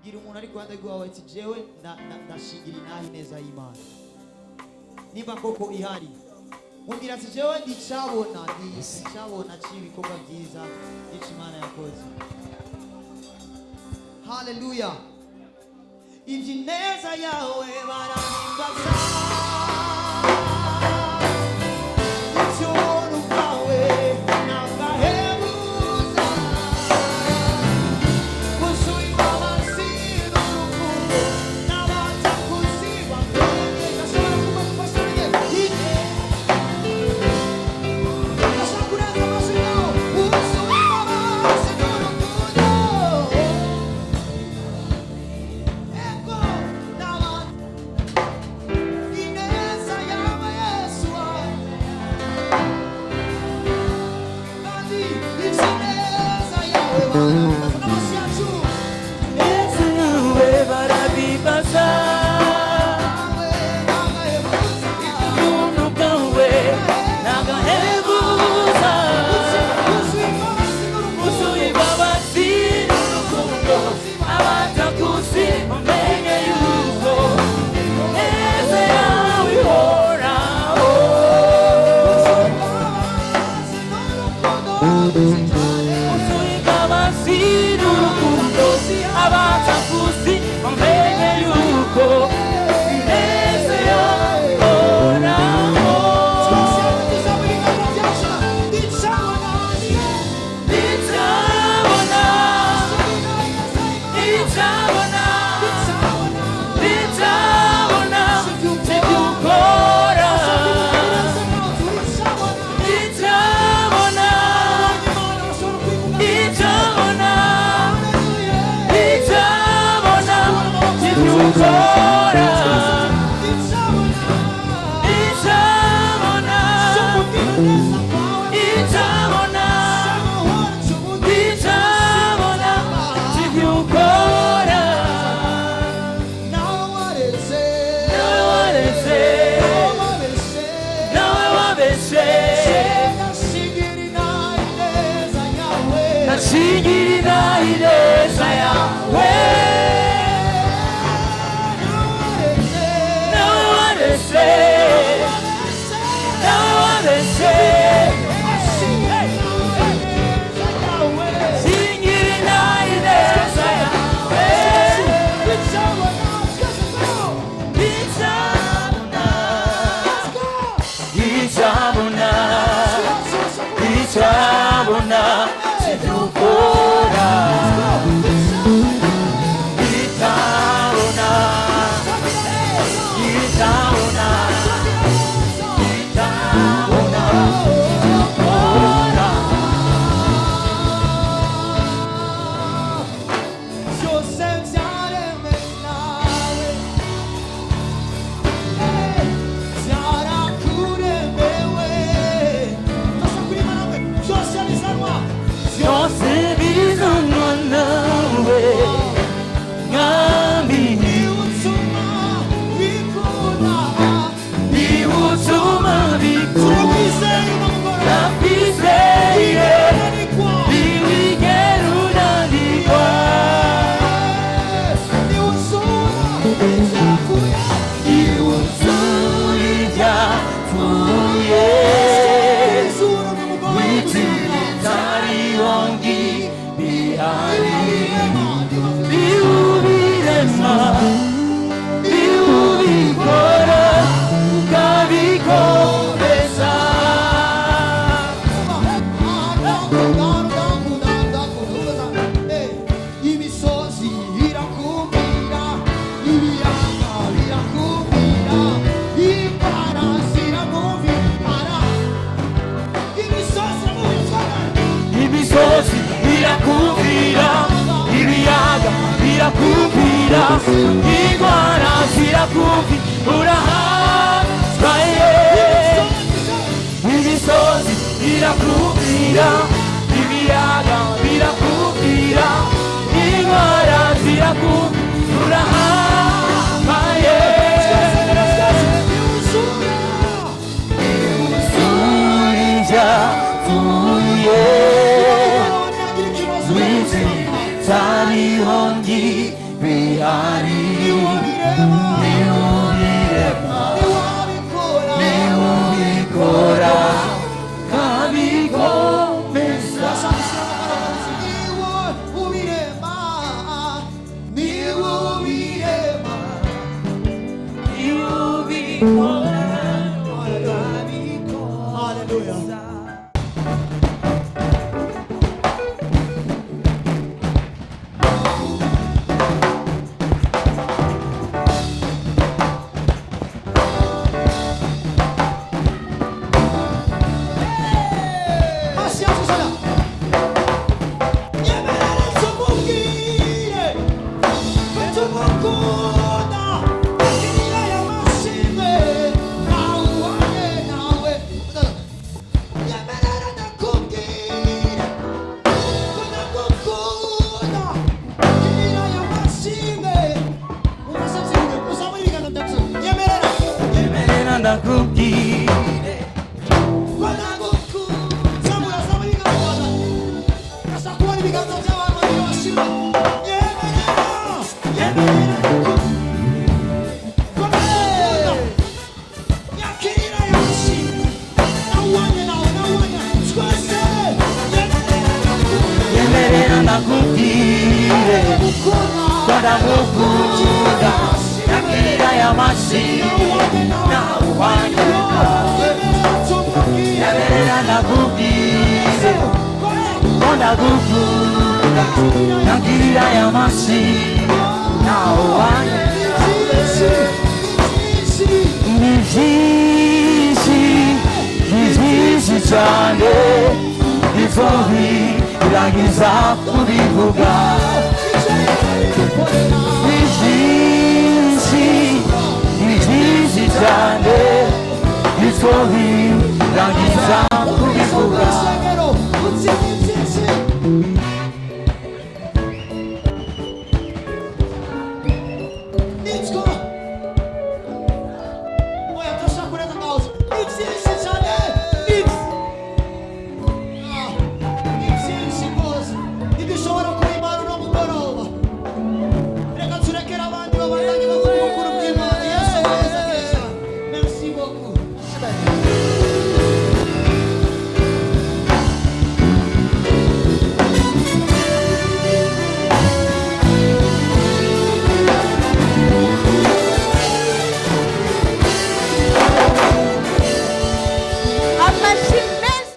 Bwira umuntu ari kuruhande rwawe ati: "Jewe ndashingira inaha ineza y'Imana nimba koko ihari." Mubwira ati: "Jewe ndicabona, ndicabona c'ibikorwa byiza by'ico Imana yakoze." Haleluya! Iby'ineza yawe barahimbaza, iby'ubuntu bwawe nagahebuza, wuzuye imbabazi n'urukundo, n'abatakuzi bamenye. Ndashobora kumva gufasha. Ndashaka kurenza amajwi yawe. Wuzuye imbabazi n'urukundo, ego, n'abandi ineza yawe, Yesu wawe, kandi iby'ineza yawe barabimbaza n'amaso yacu. Ineza yawe barabibaza, yawe nagahebuza, ubuntu bwawe nagahebuza, wuzuye imbabazi n'urukundo, wuzuye imbabazi n'urukundo, abatakuzi bamenye yuko ineza yawe ihoraho. Wuzuye imbabazi n'urukundo cyane. Wuzuye imbabazi n'urukundo, abatakuzi bamenye yuko ineza yawe ihoraho. Twese tuzamura ibiganza byacu. Ndicabona. Ndicabona, ndicabona, ndicabona ibyo ukora. Ndicabona, ndicabona, ndicabona ibyo ukora. Ndicabona, ndicabona, ndicabona ibyo ukora. Nawe wareze, Nawe wareze, nawe wabeshe, nashingira ineza yawe. Nawe wareze, nawe wabeshe, shingira ineza yawe. Icabona, icabona, icabona ibyo ukora. Itabona, itabona, itabona ibyo ukora. Byose byaremwe nawe, byarakuremewe. Ndashaka nawe, byose bizanwa. Byose bizanwa nawe, Mwami. Niwe utuma bikunda. Niwe utuma bikunda. Turakwizeye uno mugoroba. Ndakwizeye. Ntiwigera. Ntiwigera unanirwa. Niwe usura ibyapfuye. Niwe usura ibyapfuye. Izura uno mugoroba. Bitariho ngibihari. Niwe ubirema, niwe ubikora, ukabikomeza. Imisozi irakumvira, ibiyaga birakumvira, impara ziramuvira, imisozi iramuvira. Imisozi irakumvira, ibiyaga birakumvira, indwara zirakumvira, urahatwaye. Imisozi irakumvira, ibiyaga birakumvira, indwara zirakumvira, urahambaye. Usura ibyapfuye, bihari. Niwe ubirema, Niwe ubirema, niwe wabikora, niwe ubikora kabikomeza. Niwe ubirema, niwe ubirema, Niwe ubikora Haleluya. kabikomeza. Pasiyanse sana. Nyemerera tumubwire ko tumukunda, agirira aya mashimwe, ntawuhanye nawe. Nyemerera ndakubwire ko ndagukunda, agirira aya mashimwe. Umusatsi uzamure ibiganza byawe. Nyemerera, Nyemerera ndakubwire ko ndagukunda. Zamura, zamura ibiganza byawe. Ndashaka kubona ibiganza by'abantu babiri bashima. Nyemerera, nyemerera ko ndagukunda. Nyakirira yashimwe. Nawuhanye nawe, nawuhanye. Twese, nyemerera ndakubwire. Nyemerera ndakubwire Ndagukunda. ko ndagukunda, nyakira aya mashimwe, nawuhanye nawe. Nyemerera tumubwire. Nyemerera ndakubwire ko ndagukunda, nyakira aya mashimwe, nawuhanye. Ni byinshi, Ni byinshi, ni byinshi cyane, ntizobirangiza kubivuga.